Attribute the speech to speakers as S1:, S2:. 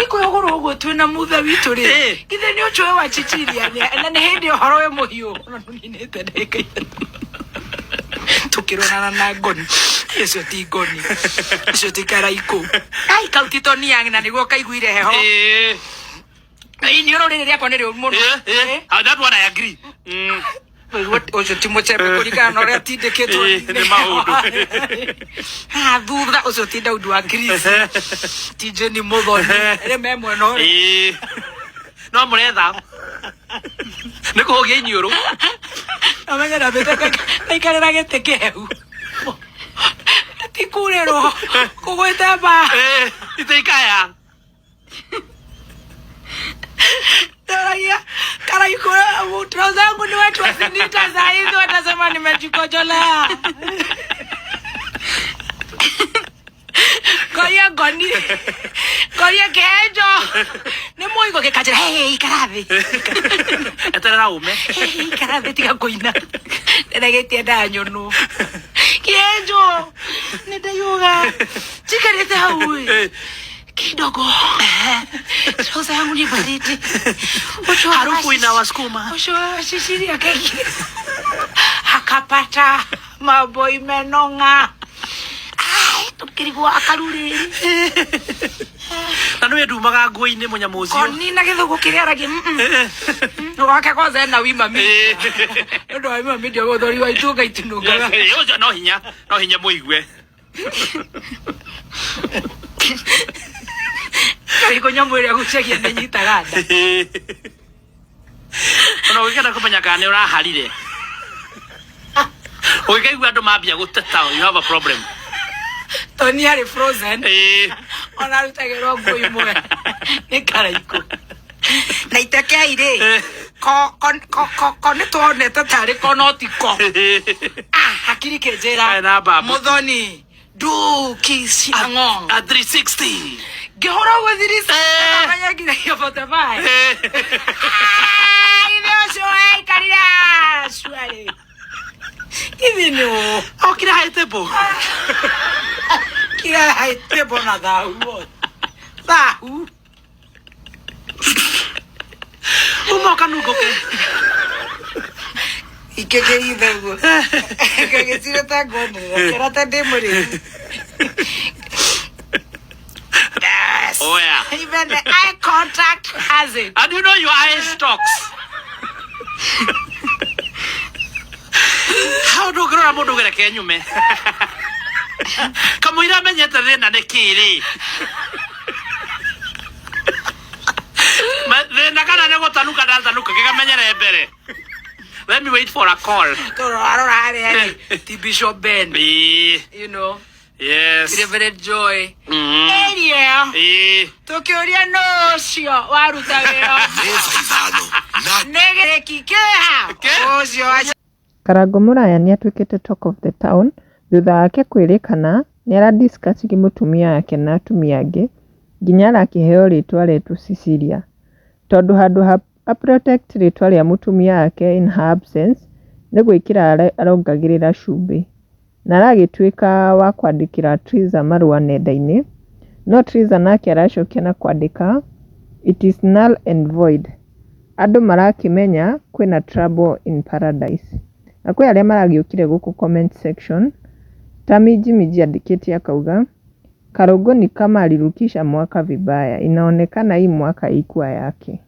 S1: Karaikũ ũgũrũ ũguo twĩna mutha witũ rĩ
S2: Eh.
S1: githĩ nĩ ũcũĩ wa Cecilia nĩ- na nĩ hĩndĩ ũhoro wĩ mũhiũ ona tũninĩte ndagĩka ithatũ tũkĩronana na ngoni ũcio ti ngoni ũcio ti karaikũ ai kau ti Tony Young na nĩguo kaiguire heho
S2: Eh,
S1: iniũrũ rĩrĩ rĩakwa nĩ rĩũru mũno
S2: eh, eh. Ah, that one I agree.
S1: Ũguo ũcio ti mũcembe kũringana na ũrĩa atindĩkĩtwo
S2: Ĩĩ, nĩ maũndũ.
S1: Haha thutha ũcio ti Daudi wa Chris ti Jenny Mũthoni erĩ me mwena ũrĩa
S2: Ĩĩ. No mũretha. Nĩ kũhũgia iniũrũ.
S1: Amenye ndambĩte ndaikarĩra gĩtĩ kĩhehu ti kurĩrwo kũgwĩte mbaa
S2: Eh, itĩ ikaya.
S1: Ndoragia karaikura trouser yangu ni watu wasinita saa hizi watasema nimejikojolea. Ngoria ngoni ngoria kĩhenjo nĩ mũigo gĩkanjĩra hey, ikara thĩ
S2: Eterera ume.
S1: Hey, ikara thĩ tiga kũina ndĩna gĩtiendaga nyũnũ kĩhenjo nĩ ndaiuga njikarĩte hau ĩ kidogo trouser yangu ni baridi Ucho wa
S2: Harufu inawasukuma.
S1: Ucho wa Cecilia keki akapata mambo imenong'a Ai, tukirigwo akaruriri
S2: Na nĩwe ndumaga nguo-inĩ mũnyamũ ũcio.
S1: koni na gĩthũngũ kĩrĩa aragia wake kwanza ena wima mi nĩ ũndũ wa wima mi ndio ũthori wa itunga itinungaga
S2: Eh, ũcio no hinya, no hinya mũigue.
S1: Karĩkũ nyamũ ĩrĩa gucagia nĩ nyitaga nda
S2: Ona ũngĩkenda kũmenya kana nĩ ũraharire. Ũngĩkaigua andũ mambia gũteta, you have a problem.
S1: Tony arĩ frozen
S2: Ĩĩ.
S1: ona arutagĩrwo nguo imwe nĩ karaikũ na itekei rĩ ko ko ko ko ko nĩ tuonete tarĩ ko no ti ko ah hakiri kĩnjĩra
S2: Eh, na mbambu.
S1: mũthoni nduki ang'o
S2: A 360.
S1: ngĩhũra ũguo thirisi
S2: Eh.
S1: menya nginyagia 45
S2: Eh.
S1: Ah, ithe ũcio aikarire acuarĩ ithe nĩ ũ
S2: Okire high table.
S1: kira high table na thahu wothe thahu
S2: Uma ũkanungũke.
S1: ikĩkĩritha ũguo ngagĩcira ta ngwonera kĩra ta ndĩ mũrĩu Yes.
S2: Oh yeah.
S1: Even the eye contact has it.
S2: And you know your eyes talks. Hau ndũngĩrora mũndũ ũgereke nyume. Kamũira amenyete thĩna nĩ kĩ rĩ. Ma- Thĩna kana nĩ gũtanuka ndatanuka kĩgamenyere mbere. Let me wait for a call.
S1: Tondũ warora harĩa rĩ, ti Bishop Ben,
S2: Ĩĩ,
S1: you know,
S2: Yes.
S1: Reverend Joy.
S2: Mhm.
S1: Ariel,
S2: Ĩĩ.
S1: tũkĩũria nũ ũcio waruta wĩra
S3: Meza ithano na
S1: nĩ gĩki kĩha
S2: Kĩ?
S1: ũcio wa
S4: Karangũ Mũraya nĩatuĩkĩte talk of the town thutha wake kwĩrĩkana nĩara discuss mũtumia wake na atumia angĩ nginya arakĩheo rĩtwa aretwo Cecilia tondũ handũ ha a protect rĩtwa rĩa mũtumia wake in her absence nĩ gwĩkĩra arongagĩrĩra cumbĩ na aragĩtuĩka wa kwandĩkĩra Triza marũa nenda-inĩ no Triza nake aracokia na kwandĩka it is null and void andũ marakĩmenya kwĩna trouble in paradise na kwĩ arĩa maragĩũkire gũkũ comment section ta Minji Minji andĩkĩte akauga Karũngũ ni kama alirukisha mwaka vibaya inaonekana hii mwaka haikuwa yake.